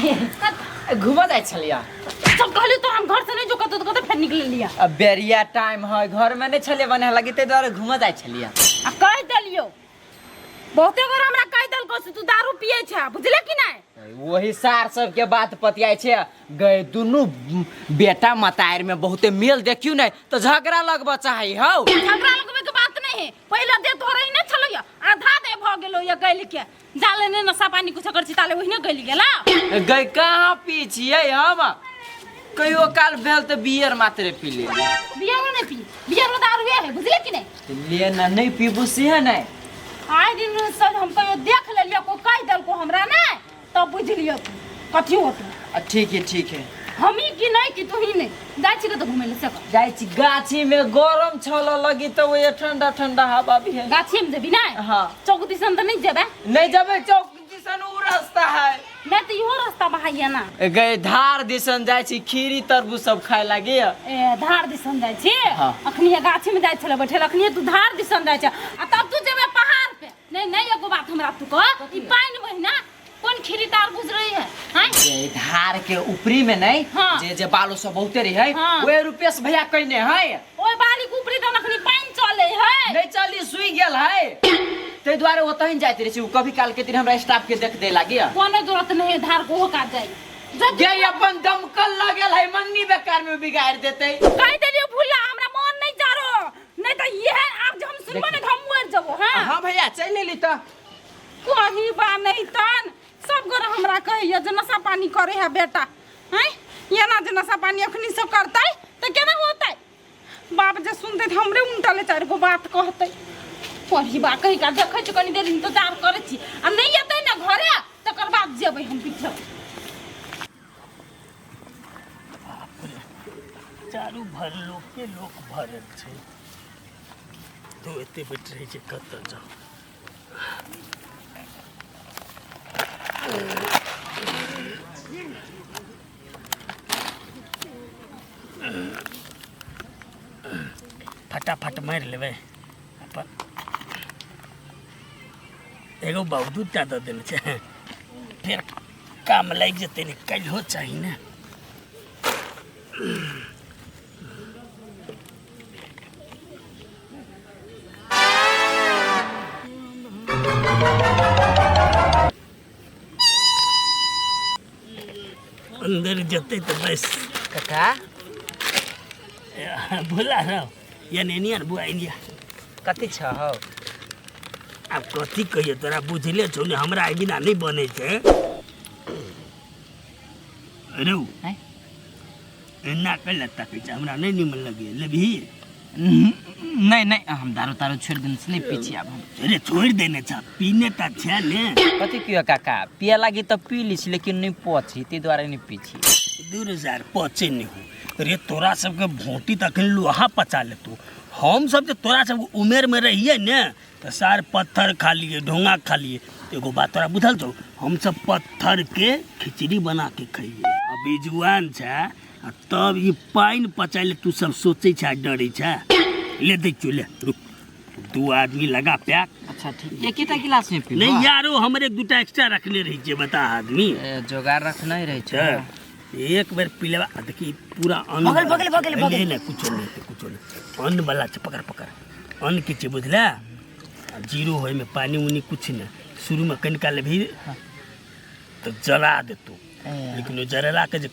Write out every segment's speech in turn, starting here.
घूमऽ जाइ छलियै। सब कहली तो हम घर से नहीं जो कतौ, तो कतौ फेर निकल लिया। अब बेरिया टाइम है, घर में नहीं छलियै बने लगी, ताहि दुआरे घूमऽ जाइ छलियै। आ कहि देलियो बहुते गोर हमरा कहि देलको से तू दारू पिए छै, बुझले कि नहीं? वही सार सबके बात पतियाइ छै गए। दुनू बेटा मतार में बहुते मेल देखियौ ने तो झगड़ा लगबऽ चाही हौ। झगड़ा लगबे के बात नहीं है। पहले दे तोरे ही नहीं छलो या आधा दे भ गेलो या गइल के जाले ने नशा पानी कुछ कर छी ताले ओहिने गइल गेला। गई कहाँ पी छियै हम? कहियो काल भेल तऽ बियर मात्रे पी लेली। बियर नहीं पी, बियर में दारू है, बुझले कि नहीं? ले ना, नहीं पीबू से है नहीं। आइ दिन सर हम कहियो देख लेलियो को कहि देलको हमरा नहीं तब बुझ लियो तू कथी होतो। आ ठीक है, ठीक है। हम ही कि नहीं कि तू ही नहीं जाइ छी कतौ घुमै ले से कह। जाइ छी गाछी में, गरम छल लगी तऽ ओए ठंडा ठंडा हवा भी है। गाछी में जेबी नहीं? हाँ। चौक दिसन तऽ नहीं जेबे? नहीं जेबे, चौक दिसन उ रास्ता है। नहीं तऽ इहो रास्ता बहाइए ना। गए धार दिसन जाइ छी, खीरी तरबूज सब खाए लागी। ए धार दिसन जाइ छी? हाँ। अखनी ये गाछी में जाइ छले बैठल, अखनी तू धार दिसन जाइ छ आ तब तू जेबे पहाड़ पे। नहीं नहीं, एगो बात हमरा तू कह, ई पानि महीना कोन खीरी तरबूज रही है? हैं? ये धार के ऊपरी में नहीं? हाँ। जे जे बालू सब बहुते रही है। हाँ। ओए रुपेश भैया कहने है। ओए बाली के ऊपरी तो अखनी पानि चले है। नहीं चली, सुई गेल है, ताहि दुआरे ओतहि जाइत रहे छी। उ कभी काल के दिन हमरा स्टाफ के देख दे लागी। कोनो जरूरत नहीं है धार को हो काट जाई। जब गे अपन दमकल लगल है, मंगनी बेकार में बिगाड़ देते। कहि देलियो भूला, हमरा मन नहीं जारो, नहीं तो ये है आप जब हम सुनबो नहीं तो हम मर जबो। हां हां भैया चल लेली त कही बा नहीं तन सब गोरा हमरा कहैया जे नशा पानी करे है बेटा, हैं एना जे नशा पानी अखनी सब करतै त केना होतै? बाप जे सुनतै त हमरे उनटले चारि गो बात कहतै। पढ़ी बा कही का देखै छी, कनी देर इंतजार करै छी आ नहीं एतै ने घरे तकर बाद जेबै हम पीछे। चारू भर लोक के लोक भरल छै, तो एते बैठ रहै छै, कतऽ जाउ? फटाफट मारि लेबै अपन। एगो बाबू दूटा दऽ देने छै, फेर काम लागि जेतै ने, काल्हिओ चाही ने। अंदर जेतै तऽ बस। काका भोला रहो या नेनिया बुआ इंडिया। कथी छ हौ? आब कथी कहियो तोरा, बुझले छौ ने हमरा एहि बिना नहि बनै छै। रौ आँय? एना कैला तकै छै? हमरा नहि निमन लगैए, लेबही? नहीं नहीं, हम दारू तारू छोड़ देने से नहीं पी छी आब हम। अरे छोड़ि देने छ, पीने तऽ छै ने। कथी कियो काका, पिए लागी तऽ पी ली छी, लेकिन नहीं पची, ताहि दुआरे नहीं पी छी। दूर हजार पचे नहि हो रे, तोरा सबके भोटी तऽ अखन लोहा पचा लेतौ। हम सब जे तोरा सबके उमेरमे रहियै ने तऽ सार पत्थर खा लियै, ढोंगा खा लियै। एगो बात तोरा बुझल छौ? हमसब पत्थरके खिचड़ी बना के खइयै। अभी जुआन छै आ तब ई पानि पचाय ले तू सब सोचै छै आ डरै छै। ले दै छियौ, ले रुक, दू आदमी लगा पैक। अच्छा ठीक, एकेटा गिलास में पीबो? नहीं यारो, हमर एक दूटा एक्स्ट्रा रखने रही छियै, बता आदमी। ए, जोगाड़ रखने रहे छै। तऽ एक बेर पी लेबा आ देखी पूरा अन्न बगल, बगल, बगल, बगल। नहीं नहीं, कुछो नहीं हेतै, कुछो नहीं, अन्न वाला छै। पकड़ पकड़, अन्न के छै बुझला? आ जीरो होय में पानी उनी कुछ नहीं। शुरू में कनिका लेबही तऽ जला देतौ, लेकिन ओ जरेला के जे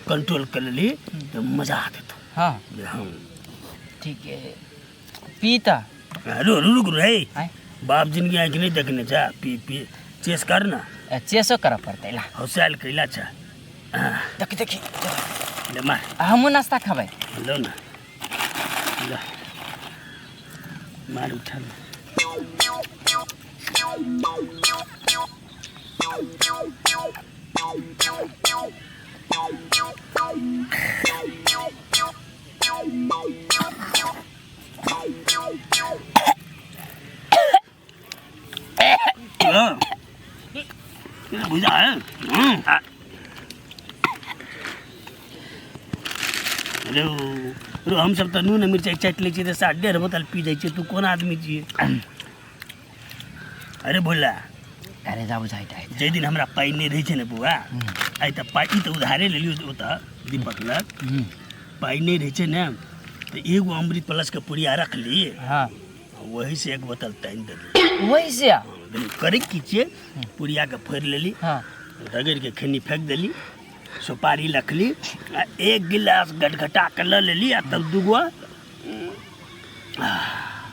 कंट्रोल कर लेली तऽ मजा आ देतौ। हाँ। हाँ। ठीक है, पी तऽ। अरे रुक रे। आँय? बाप जिनगी आँखि नहीं देखने छा। पी पी, चेस कर ना। ए, चेसो करऽ पड़तै ला। हौसल कैला छा। देखी देखी। ले मार। हमहूँ नाश्ता खेबै। लो ना, लो मार, उठा लो। हाँ। बुझा है। रो रो, हमसब तऽ नून मिरचाइ चाटि लै छियै तऽ सात डेढ़ बोतल पी जाइ छियै, तू कोन आदमी छियै? अरे भोला। करेजा बुझाइत है। जाहि दिन हमरा पाइ नहि रहै छै ने बौआ, आइ तऽ पाइ ई तऽ उधारे लेलियौ ओतऽ दीपक लग। पाइ नहि रहै छै ने तऽ एगो अमृत प्लस के पुड़िया रखली। हाँ। वही से एक बोतल तानि देली। वही से? करै की छियै, पुड़िया के फोड़ि लेली। हाँ। रगड़ि के खैनी फेंक देली, सुपारी रखली आ एक गिलास गटगटा के लऽ लेली आ तब दूगो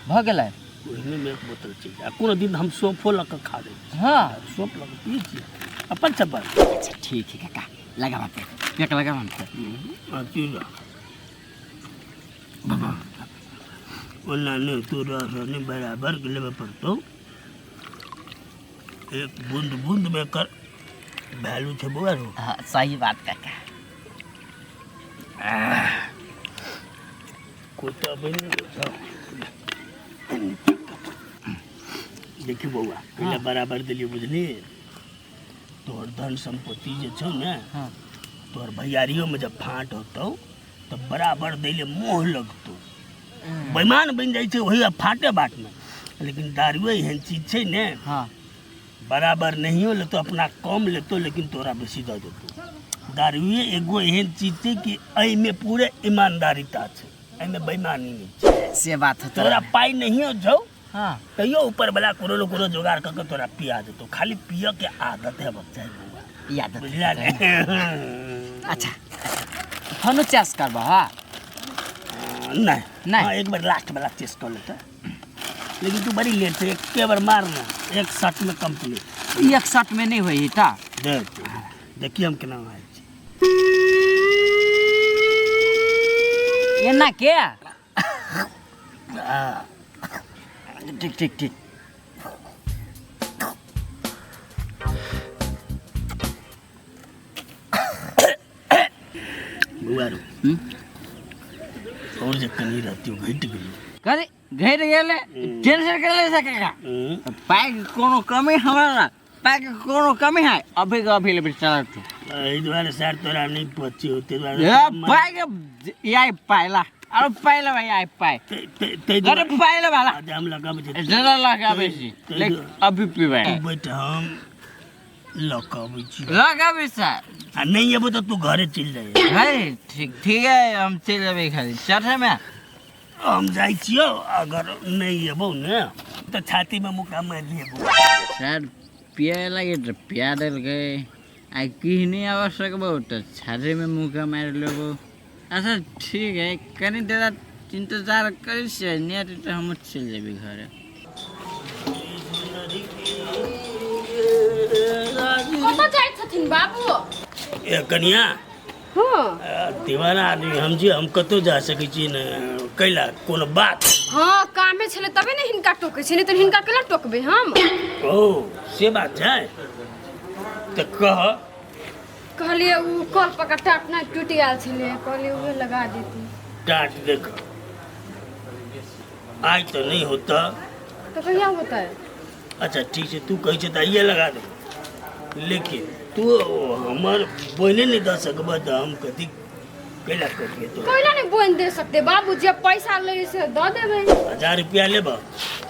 भऽ गेलै। ओहिमे मे एक बोतल चलि आ कोनो दिन हम सौंफो लऽ कऽ खा लै छी। हाँ। सौंफ लऽ कऽ पियै छियै अपन सब बात। अच्छा ठीक है काका, लगाबा पेक पेक लगाबा हम पेक। आ की रह ओना नहि तोरा नहि बराबर लेबऽ पड़तौ। एक बूंद बूंद में एकर वैल्यू छै बौआ रो। हाँ सही बात काका। कोइ तऽ अबै नहि छौ। देखी बौआ, पहिले बराबर देलियै बुझली। तोहर धन संपत्ति जे छौ ने। हाँ। तोहर भैयारियोमे जब फाँट होतौ तऽ बराबर दै ले मोह लगतौ, बेईमान बनि जाइ छै वही फाटे बाटमे। लेकिन दारुए एहन चीज छै ने। हाँ। बराबर नहियो लेतो, अपना कम लेतो, लेकिन तोरा बेसी दऽ देतो। दारुए एगो एहन चीज छै कि एहिमे पूरे ईमानदारिता छै, एहिमे बेईमानी नहि छै। से बात होतो। तोरा पाइ नहियो छौ। हाँ। तैयो ऊपर वाला कोनो ने कोनो जोगाड़ कऽ के तोरा पिया देतो। खाली पियऽ के आदत हेबाक चाही बौआ। ई आदत। बुझला ने? अच्छा, फनो चेस करबह? हाँ। नहीं। नहीं। हाँ, एक बार लास्ट वाला चेस कर लेते, लेकिन तू बड़ी लेट है। एक बार मारना, एक शॉट में कंप्लीट। एक शॉट में नहीं होई ता। देख, देखिए हम केना मारै छी। एना के? हाँ। ठीक ठीक ठीक। बौआ रो, और जे कनी रहती घटि गेलै। कथी घटि गेलै? टेंशन कर ले से काका। पाइ के कोनो कमी हमरा ना, पाइ के कोनो कमी है, अभी के अभी लेबै चल तू। एहि दुआरे सर तोरा नहि पची, ताहि दुआरे। ए पाइ के याई पाइला अरे पाइला भाई आई पाइ। ताहि अरे दुआरे पाइला वाला। आज हम लगाबै छी। जरा लगाबै छी। लेकिन अभी पीबै। तू बैठ, हम लऽ कऽ अबै छी। लगाबै सर। आ नहि एबो तऽ तू घरे चलि जाइ। है ठीक ठीक है, हम चलि जेबै खाली चढ़े में। हम जाइ छियौ, अगर नहि एबौ ने तऽ छातीमे मुक्का मारि लिहेबौ। सर पिए लगे तऽ पिया देलकै आ की नहि आवश्यक बहु तऽ छातीमे मुक्का मारि लेबो। अच्छा ठीक है, कनी देर इंतजार करै छियै, नहि हेतै तऽ हमहूँ चलि जेबै घरे। कतऽ जाइ छथिन बाबू? ए कनिया। हाँ। दीवाना आदमी हम छी, हम कतहु जा सकै छी ने? कैला कोनो बात? हाँ, कामे छलै तबे ने हिनका टोकै छै, नहि तऽ हिनका केना टोकबै हम? ओ से बात छै तऽ कह। कहलियै ओ कल पर का टाट ना टूटि गेल छलै, कहलियै उहे लगा देती। टाट देख, आइ तऽ नहि होता। तऽ कहिया होतै? अच्छा ठीक छै, तू कहै छै तऽ आइए लगा दे, लेकिन तू हमर बोले नहि दऽ सकबह तऽ हम कथी कैला करियै तो? कोइला नहीं बोन दे सकते बाबू, जे पैसा ले से दऽ देबै। 1000 रुपया लेबह?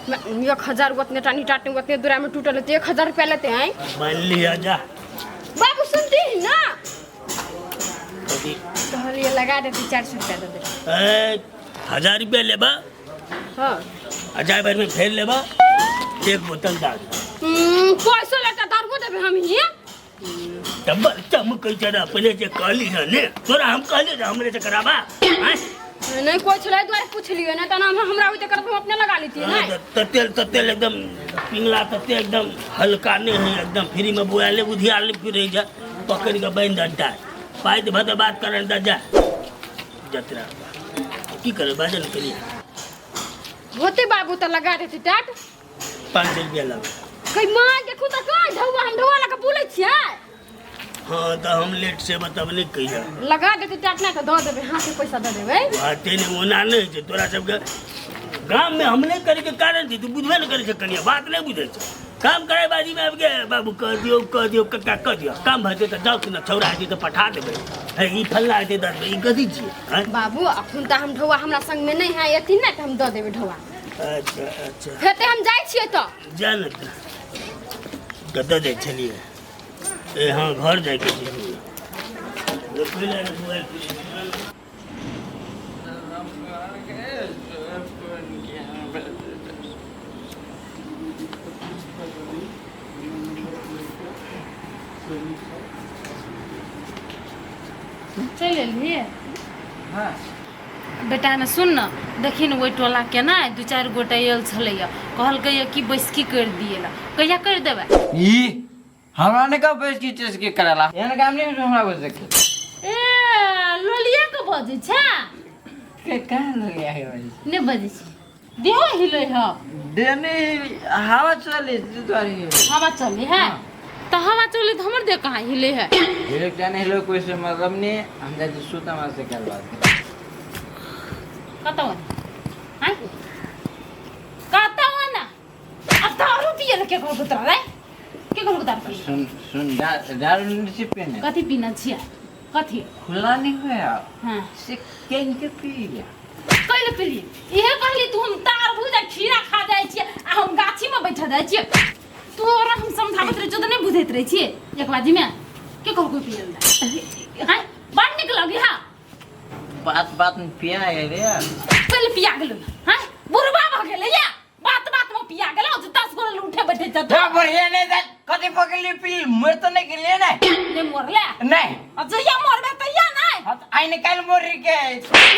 1000 उतने टानी टाटने उतने दूरा में टूटल है, 1000 रुपया लेते हैं? मान लिया जा। बाबू सुनती है ना? कथी? कहलिए लगा देती, 400 रुपया दे दे। ए, 1000 रुपया लेबह? हाँ। 1000 भर में फेर लेबह एक बोतल दारू। पैसो लेता दारू देबै हम ही। तब चमकै छै ने, अपने जे कहली है ने तोरा हम कहली जे हमरे से कराबा आँय? नहीं कोई छलै दुआरे पुछलियै ना, तऽ हम हमरा ओते करब हम अपने लगा लेतियै। नहीं ततेल ततेल एकदम पिंगला, तते एकदम हल्का नहीं है, एकदम फ्री में बुआ ले बुधिया ले फिर रही जा पकड़ के बांध दंटा पाइ दे भदे बात करन दा जा जतरा की करे बाजन करिए। होते बाबू तऽ लगा देती टाट। 500 रुपया लगा। कई माँ देखू तऽ कहाँ ढौआ, हम ढौआ लगा बोलै छियै। हाँ तऽ हम लेट से बताब नहीं कहिया। लगा देती टाट ना तऽ दऽ देबै, हाथ से पैसा दऽ देबै। बाते नहीं ओना नहीं छै तोरा सबके गाम में हम नहीं करे के कारण छै, तू बुझबे नहीं करे छै कनिया, बात नहीं बुझे छै। काम करे बाजी में आबि के बाबू कह दियौ कह दियौ कक्का कह दियौ, काम भऽ जेतै तऽ जाउ ने, छौड़ा हेतै तऽ पठा देबै, हे ई फल्ला हेतै दऽ देबै, ई कथी छियै आँय? बाबू अखन तऽ हम ढौआ हमरा संग में नहीं है, एथिन ने तऽ हम दऽ देबै ढौआ। अच्छा अच्छा हेतै, हम जाइ छियै तऽ। जा ने तऽ कतऽ जाइ छलियै? ए हँ, घर जाइके छै। चलि एलियै? हाँ। बेटा ने सुन ने, देखी ने ओहि टोलाके ने दू चारि गोटे आयल छलैया, कहलकैया कि बैसकी करि दिए ला। कहिया करि देबै? ई हमरा ने कब बैसकी चेसकी करेला, एहन काम नहीं हमरा बस देखे। ए लोलिया के बजै छै। के कहाँ लोलिया के बजै? नहि बजै छै, देहो हिलै है। देने हवा चली दुआरे हिलै। हवा चले है तऽ हवा चले तऽ हमर देह कहाँ हिले है? हिले क्या नहीं हिले, कोई से मतलब नहीं। हम जाए सुता वहाँ से क्या बात। कतऽ आँय, कतऽ ना आ दारू पिए ला के कहलको तोरा रे? के कहलको दारू पिए? सुन सुन, दारू नहीं पीने। कथी पीना छियै, कथी? खुला नहीं हुआ। हाँ। से केन के पी लिया? कैले पीलियै? इहे कहली तू, हम तारबूज आ खीरा खा जाइ छियै आ हम गाछीमे बैठल जाइ छियै। तोरा हम समझाबैत रहै छियौ तऽ नहि बुझैत रहै छियै। एक बाजीमे के कहलको पिए ला? आँय, बड़ नीक लगै हा। बात बात में पिया है रे यार। पहिले पिया गेलो हाँ, बुढ़बा भऽ गेलै या बात बात में पिया गेलो जे 10 गोरे उठे बैठे छथि। तो बढ़िया नहीं था, कथी पकड़ ली पी मर तो नहीं गेलिए ना? नहि मरले। नहीं। आ जहिया मरबे तहिया नहि। हाँ, तो आई निकाल मोरी के।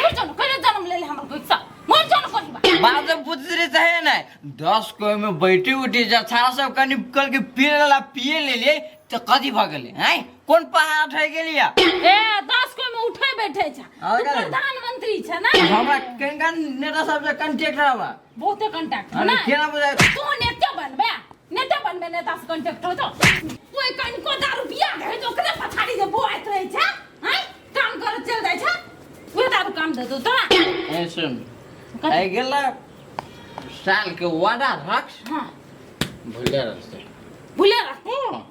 मर जानो, कहियो जन्म लेले हमर कोइ सा, मर जानो कहिबा। बात तो पूछ रही थे ना, 10 कोई में बैठी उठी जा छाड़ा सब कनी कल के पिए ला पिए ले लिए तो कथी भऽ गेलै हैं? कोन पहाड़ ठह गेलिया? ए 10 कोइ में उठे बैठे छ। और तू का? प्रधानमंत्री छ ना। हमरा केनका नेता सब से कांटेक्ट रहबा। बहुते कांटेक्ट अरे ना। केना बुझाय? तू नेता बनबे, नेता बनबे, नेता से कांटेक्ट हो तो कोई कनिको दारू पिया के तो ओकरे पछाड़ी जे बोआइत रहै छै। हैं, काम करे चल जाइ छै, उहे दारू काम देतो तोरा। ए सुन, कथी? आइ गेला साल के वादा रख। हाँ। भूले रहते। भूले रहते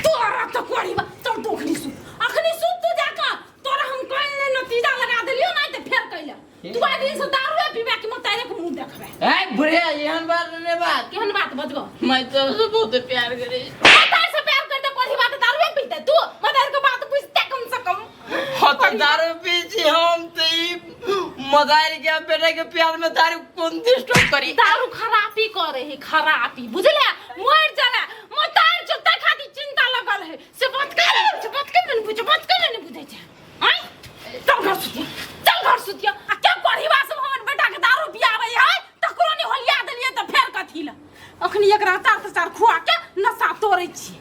तोरा तो कोड़ी बा। चल तू अखनी सुत, अखनी सुत तू जाका। तोरा हम कइले नतीजा लगा देलियो ना ते फेर कइले तू आइ दिन से दारूए पीबे कि मतारे के मुंह देखबे। ए बुढ़िया, एहन बात नहीं बात। केहन बात बजबो? मैं तो से बहुत प्यार करे। मतारे से प्यार करते कोड़ी बात दारूए पीते तू? मतारे के बात पूछते कम से कम। हाँ तो दारू पी छी हम तो ई मदारी के बेटा के प्यार में दारू कोन डिस्टर्ब करी। दारू खराबी करे है, खराबी बुझले। मर जाला मतार जोता खाती चिंता लगल है से बात करे, से बात करे नहीं बुझे, बात करे नहीं बुझे छै। आय चल घर सुतिया, चल घर सुतिया। आ के परिवार सब हमर बेटा के दारू पियाबै है तकरो नहीं होलिया देलिए त फेर कथी ल अखनी एकरा चार से चार खुआ के नशा तोड़ै छी।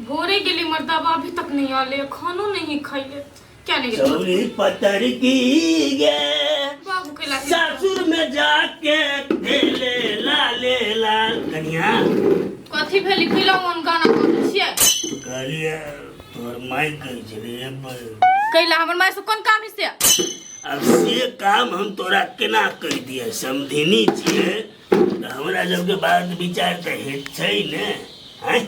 भोरे गेली मर्दाबा अभी तक नहीं आले, खानो नहीं खैले, क्या नहीं गेली? चौरी पतर की गे बाबू के लागे। सासुर में जाके खेले लाले लाल कनिया। कथी भेली? खिला मन गाना गाबै छियै। कहलिए तोहर माय कहै छलै कैला हमर माय से कोन काम है से? अब से काम हम तोरा केना कहि दिए, समधिनी छियै तऽ हमरा सबके बात विचार तऽ हेत छै ने। आँय?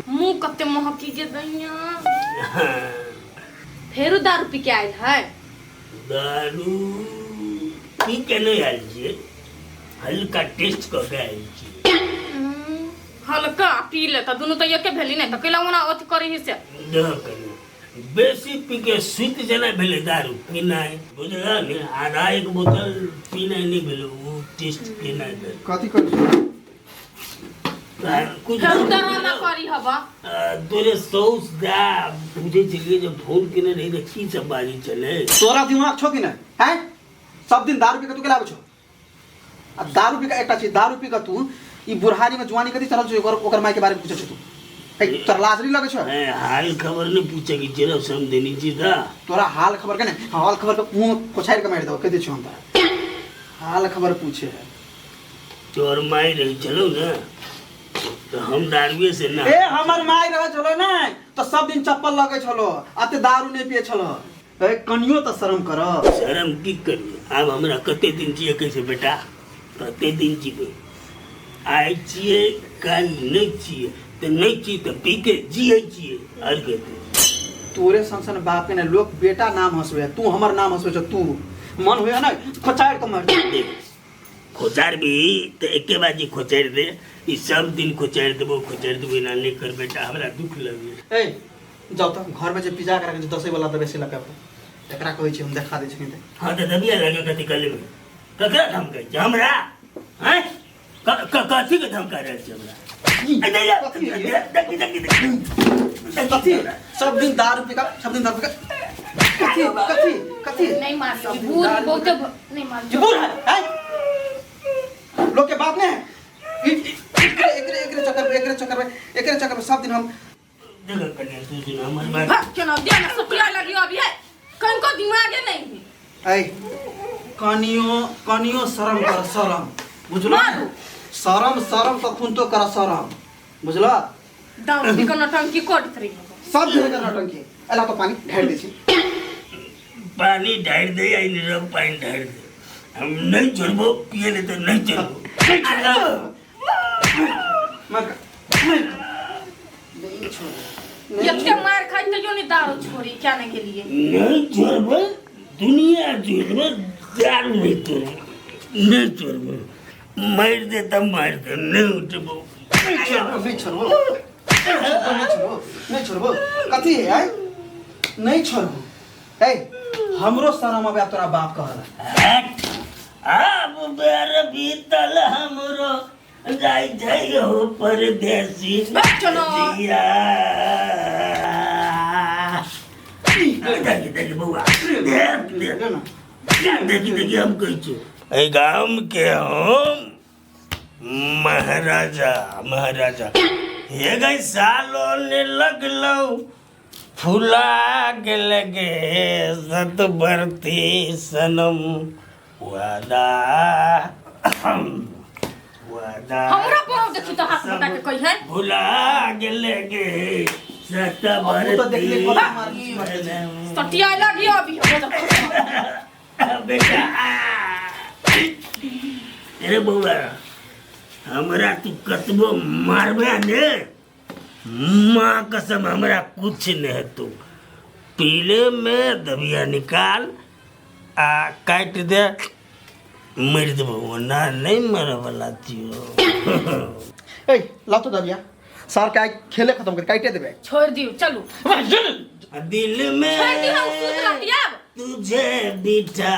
मुंह कते महकी के दैया। फेरो दारू पी के आयल है? दारू पी के नहि आयल छियै, हल्का टेस्ट कऽ के आयल छियै। हल्का पी ले तऽ दुनू तऽ एके भेली ने, तऽ कैला ओना अथी करै ही से? देह कनि बेसी पी के सुति जेना भेलै दारू पीनाइ, बुझलह ने? आधा एक बोतल पीनाइ नहि भेलै, ओ टेस्ट केनाइ भेल। कथी करै छी? कुछ फेरो डरामा करी हबा। तोरे सौस दा बुझै छलियै जे फोन केने रही तऽ की सब बाजै छलै? तोरा दिमाग छौ कि नहि? हैं, सब दिन दारू पी के तू केला आबै छौ? आ दारू पी के एकटा चीज, दारू पी के तू ई बुढ़ारी में जुआनी कथी चढ़ल छौ? ओकर ओकर माय के बारे में पूछै छौ तू? हे, तोरा लाज नहीं लगै छौ? ए, हाल खबर नहि पूछे के छै समधिनी जी दा। तोरा हाल खबर के ने, हाल खबर के मुंह में कोछारि के मारि देबौ, कहि दै छियौ हम तोरा। हाल खबर पूछे है। तोहर माय रहै छलौ ने तऽ हम दारुए से ना। ए हमर माय रहै छलो ने तऽ सब दिन चप्पल लगै छलो, अते दारू नहि पिए छलो। ए कनियो तऽ शरम कर। शरम की करिए, आब हमरा कते दिन जिए के छै बेटा, कते दिन जीबै? आइ छियै काल्हि नहि छियै, तऽ नहि छी तऽ पी के जियै छियै, आर कते। तोरे सन सन बाप के ने लोक बेटा नाम हंसबे, तू हमर नाम हंसबे छौ। तू मन होय ने खोचारि के मारि। देख खोचारबी तऽ एके बाजी खोचारि दे ई सब दिन खोचारि देबो खोचारि देबो एना नहि कर बेटा हमरा दुख लगै ए जाउ तऽ घरमे जे पिजा के रखने छै दसै वाला दबे से लऽ के आबू। एकरा कहै छै हम देखा दै छी कनी। हँ तऽ दबिया लगे कथी कऽ लेबै ककरा धमकै छै हमरा आँय कथी के धमका रहल छै हमरा कथी देखी देखी देखी कथी सब दिन दारू पी कऽ सब दिन दारू पी कऽ कथी कथी कथी नहीं मारतो बूढ़ बहुत नहीं मारतो ये बूढ़ है हैं? लोग के बाप ने है एकरे एकरे एकरे चक्कर में एकरे चक्कर में एकरे चक्कर में सब दिन हम देखो कन्या तू सुन हमर बात भाग के ना दिया ना सटिया लगी अभी है कहीं को दिमागे नहीं है ऐ कनियो कनियो शरम कर शरम बुझलो मारू। शरम शरम कखन तो कर शरम बुझलो दारू पी के नौटंकी करैत रही सब दिन एकर नौटंकी एला तो पानी ढारि दै छी पानी ढारि दे या नीरव पानी ढारि दे हम नहीं छोड़बो पिए ले तो नहीं छोड़बो नहीं छोड़बो मार कर, मार कर। नहीं छोड़ एते मार खाइ तैयो नहीं दारू छोड़ी क्या नहीं के लिए नहीं छोड़बो दुनिया छोड़बो दारू नहीं छोड़बो नहीं छोड़बो मार दे तब मार दे नहीं उठबो नहीं छोड़बो नहीं छोड़बो नहीं छोड़बो नहीं छोड़बो कथी है आय नहीं छोड़बो ए हमरो शरम आबे तोरा बाप कहला हट आब बेर बीतल हमरो जाय जाइ हो परदेसी चलो। जिया। देखी देखी बौआ देख देख देखी देखी हम कहै छियौ एहि गाम के हम महाराजा महाराजा हे गई सालो ने लगलौ फुला गेल गे सत बरती सनम वादा वादा हमरा पर देखी तो हाथ बटा के कही है भुला गेल गे सत हमहूँ तो देखले बरती कत मार मार सनम। सटिया लगी अभी बेटा अरे बौआ हमरा तू कतबो मारबे ने माँ कसम हमरा कुछ नहीं हेतौ पीले में दबिया निकाल आ काटि दे मरि देबो ओना नहीं मरे वाला छियो ए लाओ तो दबिया सर के आइ खेले खत्म कर काटे देबे छोड़ दियो चलू दिल में छोड़ दियो हम सुत रहती अब तुझे बिठा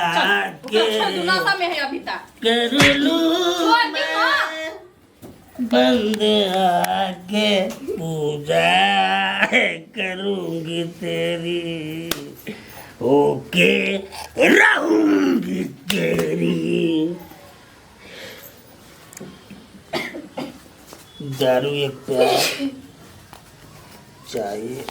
के ओकरा छोड़ दियो नशा में है अभी तक कर लूं छोड़ दियो ना। बंद आके पूजा करूंगी तेरी ओके रहूंगी तेरी दारू एक प्यार चाहिए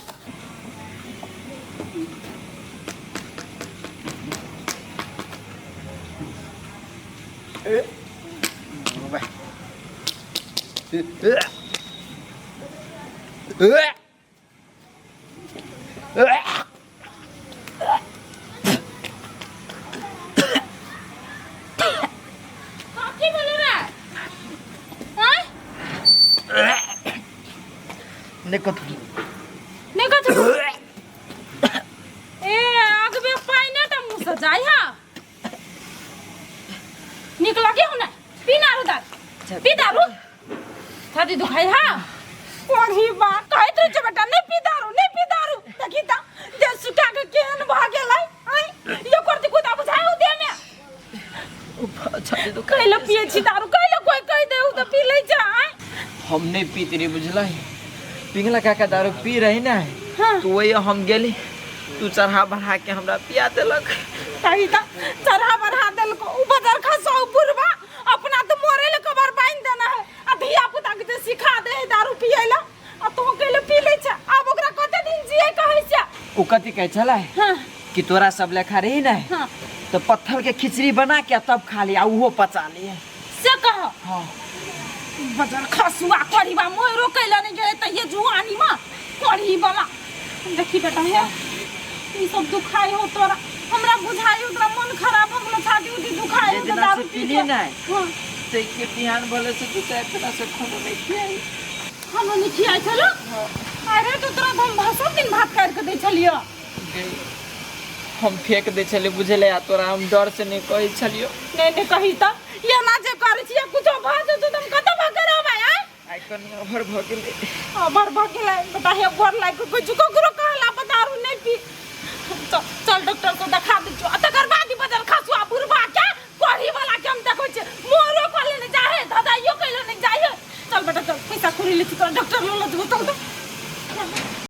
कथी बोलू रे आँय? नहीं कथी नहीं कथी ए अगबे पाइने त मुँह से जाइ हा निक लगे हो ना पी दारू दाल पी दारू छाती दुखाई हा पढ़ी बा कहैत रहै छै बेटा नहि पी दारू नहि पी दारू देखी त देह सुखा के केहन भऽ गेलै आँय यो करती कुदा बुझाइ उ देह में कैले पिए छी दारू कैले कोई कहि दे उ त पी लै छै आँय हम नहीं पीते रही बुझल पिंगला काका दारू पी रही ना हाँ। तो वही हम गेली तू चढ़ा बढ़ा के हमरा पिया देलक कही त चढ़ा बढ़ा देलको उ बजर खसौ बुढ़बा अपना तो मरे ले कबर बांध देना है आ धिया पुता के जे सिखा दे है दारू पिए ला आ तू कैले पी ले छै आब ओकरा कते दिन जिए कहै छै ओ कथी कहै छलै हाँ कि तोरा सब लेखा रही ना हाँ तो पत्थर के खिचड़ी बना के तब खा लिया उहो पचा लिए से कह हाँ बजर खसुआ करीबा मोरो कैला नहीं गेले त ये जुआनी में करी वाला देखी बेटा हे ई सब दुखाई हो तोरा हमरा बुझाई हो तोरा मन खराब हो गेलो छाती उती दुखाई जे हो दिना दारू से पी पीली के नहीं हाँ ते के बिहान भले से तू चाहे फिर से खाना नहीं खियाई खाना नहीं खियाई छलो अरे तो तोरा हम सब दिन भात काटि के दै छलियो गई हम फेंक दै छलियै बुझलै आ तोरा हम डर से नहीं कहै छलियो नहीं नहीं कही त एना जे करै छियै कुछो भऽ जेतौ तऽ हम कतऽ भऽ के रहबै आँय? आइ कनि ओभर भऽ गेलै। अबर भऽ गेलै बेटा, हे गोर लागि कऽ कहै छी, ककरो कहला पर दारू नहि पी। चल चल, डॉक्टर को देखा दै छियौ आ तकर बाद ई बदल खसुआ बुढ़बा के कोढ़ी वाला के हम देखै छियै, मोरो कहले नहि जाइ है, धदाइयो कहले नहि जाइ है। चल बेटा चल, पैसा कुड़ी ले छी तोरा डॉक्टर लऽ लऽ जेबौ, चल।